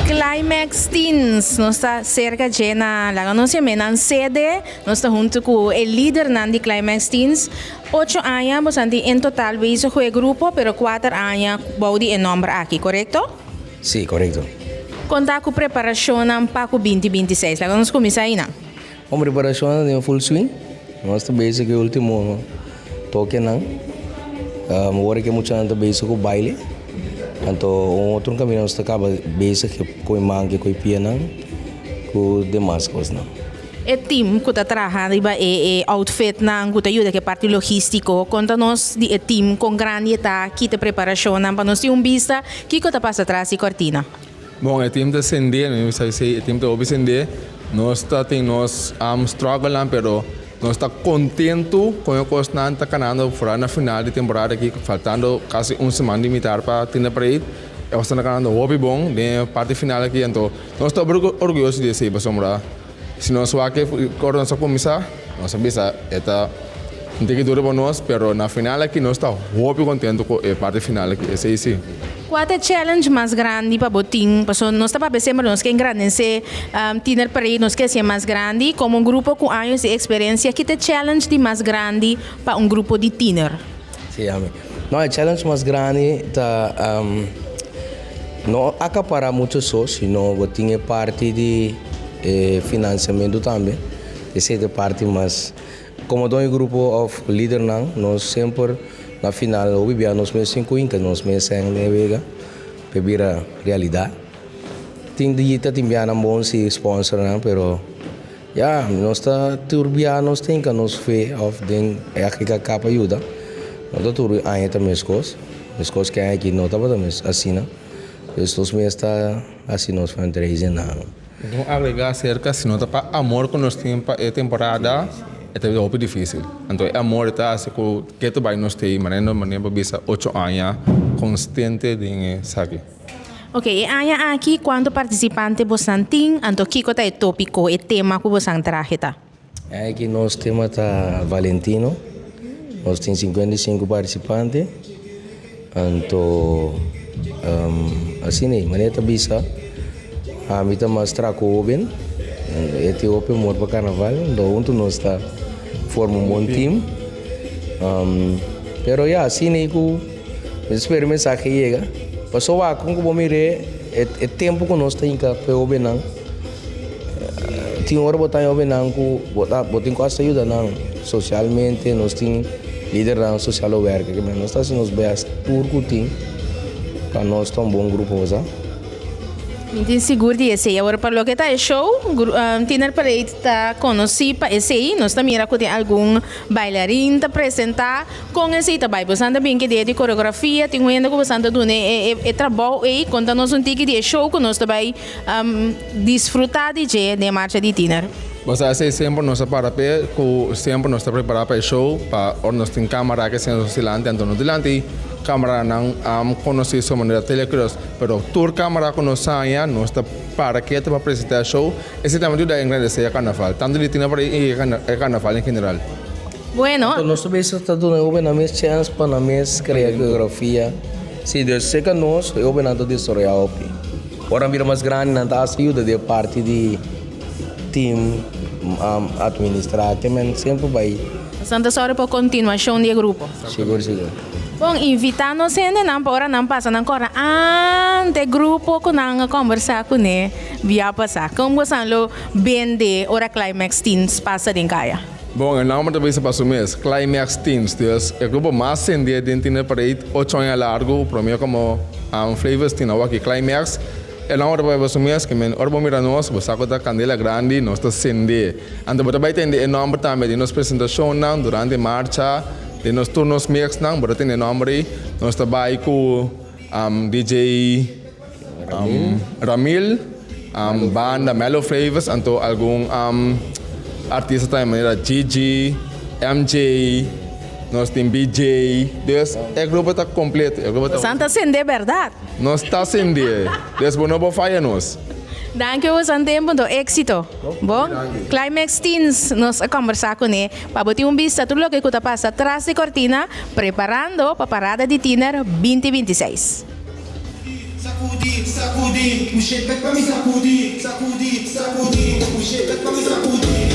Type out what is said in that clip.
Climax Teens, nos ta cerca dje na laga nos yam'é nan sede, nos ta hunto cu e lidernan di Climax Teens. Ocho aña boso tin en total bezig cu e grupo, pero cuater aña bou di e nomber aki, corecto? Sí, corecto. Con ta cu preparacionnan pa cu binti binti seis? Laga nos cuminsa ayina. Bon, preparacionnan den full swing. Nos ta bezig cu e ultimo tokenan. Ora cu e muchanan ta bezig cu baile. Anto un otro caminda nos ta caba bezig cu e man cu e pianan cu demas cosnan. E team cu ta traha riba e outfitnan cu ta yuda cu e parti logistico, conta nos di e team con grandi e ta, ki ta e preparacionnan pa nos tin un bista kico ta pasa tras di cortina. Bon, e team ta sende, mi bisa esey, e team ta hopi sende. Nos ta tin nos strugglenan pero nos ta contento con e cosnan ta canando foral na final di temporada aki faltando casi un siman di mitar pa Tiener Parade. E cosnan ta canando hopi bon den e parti final aki anto nos ta hopi orguyoso di esey pasobra Si nos wak e ora nos a kuminsá, nos a bisa e ta un tiki duro pa nos, pero na final aki nos ta hopi kontentu ku e parti final aki, esei si. Kua ta e challenge mas grandi pa bo tin? Pasobra nos ta papia semper nos ke engrandesé Tiener Parade, nos ke hasié mas grandi. Komo un grupo ku años di eksperensia, ki ta e challenge di mas grandi pa un grupo di tiener? Sí, ami. No, e challenge mas grandi ta no acapará mucho so, sino bo tin e parti di e financiamento tambe. Esei ta e parti mas, como doño grupo of lidernan, nos semper na final hopi bia nos mes tin cu hinca nos mes den e wega pa e bira realidad. Tin di ta tin bianan bon si sponsornan, pero. Ya, nos ta tur bia nos tin ka nos fe of den RKK pa yuda. No ta tur aña ta meskos. Meskos ke aña aki no tabata mes asina. Pues nos mes ta hasi nos fundraising nan. Mi tin agrega acerca si no ta pa amor ku nos tin pa e temporada e ta bira hopi dificil. Anto e amor ta hasi ku ketu bai nos ta ei manera nos manera pa bisa ocho aña constante den esaki. Ok, e aña aki kuantu partisipante bosan tin, anto kiko ta e topiko, e tema ku bosan trahe ta? E aña aki nos tema ta Valentino. Nos tin 55 partisipante. Anto asina ei, manera ta bisa, ami ta mas tra ku hoben. E tin hopi amor pa karnaval, anto huntu nos ta forma un bon team. Pero ya, asina ei ku. Mi ta spera e mensahe yega. Paso wak kon ku bo mir'é e tempu ku nos ta hinka pa e hobennan, tin ora bo ta haña hobennan ku bo ta bo tin ku asta yuda nan sosialmente, nos tin lidernan sosial lo werka ke nos ta hasi nos bèst tur ku tin pa nos ta un bon grupo bo sa. Mi tin sigur di esei. Awor pa loke ta e show, Tiener Parade ta konosí pa esei. Nos ta mira ku tin algun bailarin ta presentá. Kon esei ta bai? Bosan ta bin kede di koreografia? Tin un hende ku bosan ta duna e trabou ei? Konta nos un tiki di e show ku nos ta bai disfrutá di dje den e marcha di tiener. Bo sa esei semper nos ta para p'e ku semper nos ta prepará pa e show pa ora nos tin kamara ke siña nos dilanti anto nos dilanti kamaranan konosí so manera Telecross pero tur kamara ku nos haña nos ta para ketu pa presentá e show esei tambe ta yuda engrandesé e karnaval tantu di tiener i e karnaval en general. Bueno. Anto nos ta bisa ta duna e hobennan mes chèns pa nan mes krea koreografia. Si, dus serka nos e hobennan ta desaroyá hopi. Ora nan bira mas grandi nan ta hasta yuda den e parti di team administrá. Ke men semper bai. Nos ta sòru pa kontinuashon di e grupo. Sigur, sigur. Bon, invitá nos hendenan pa ora nan pasa nan kòrda ante grupo ku nan a kòmbersá kuné bia pasá. Kon bosan lo bende ora Climax Teens pasa den kaya? Bon, e nòmber ta bisa pa su mes, Climax Teens. Dus e grupo mas sendé den Tiener Parade ocho aña largu, promé komo Flavors Teen, awor aki Climax. E nòmber ta bai pa su mes, ke men ora bo mira nos, bo sa ku ta kandela grandi, nos ta sendé. Anto bo ta bai tende e nòmber tambe den nos presentashonnan durante marcha, den nos tur nos mixnan, bo ta tende e nòmber ei. Nos ta bai ku DJ Ramil, banda Mellow Flavors, anto algun artista tambe manera Gigi, MJ, nos tin BJ. Dus e grupo ta kompleto. E grupo ta. Bosan ta sende bèrdat. Nos ta sende. Dus bo no por faya nos. Danki bosan tempo, anto éxito. Bon, Climax Teens nos a kombersá kuné pa bo tin un bista tur loke ku ta pasa tras di kortina preparando pa Parada di Tiner 2026. Sacudi, sacudi, push'e bek pa mi sacudi, sacudi, sacudi, push'e bek pa mi sacudi.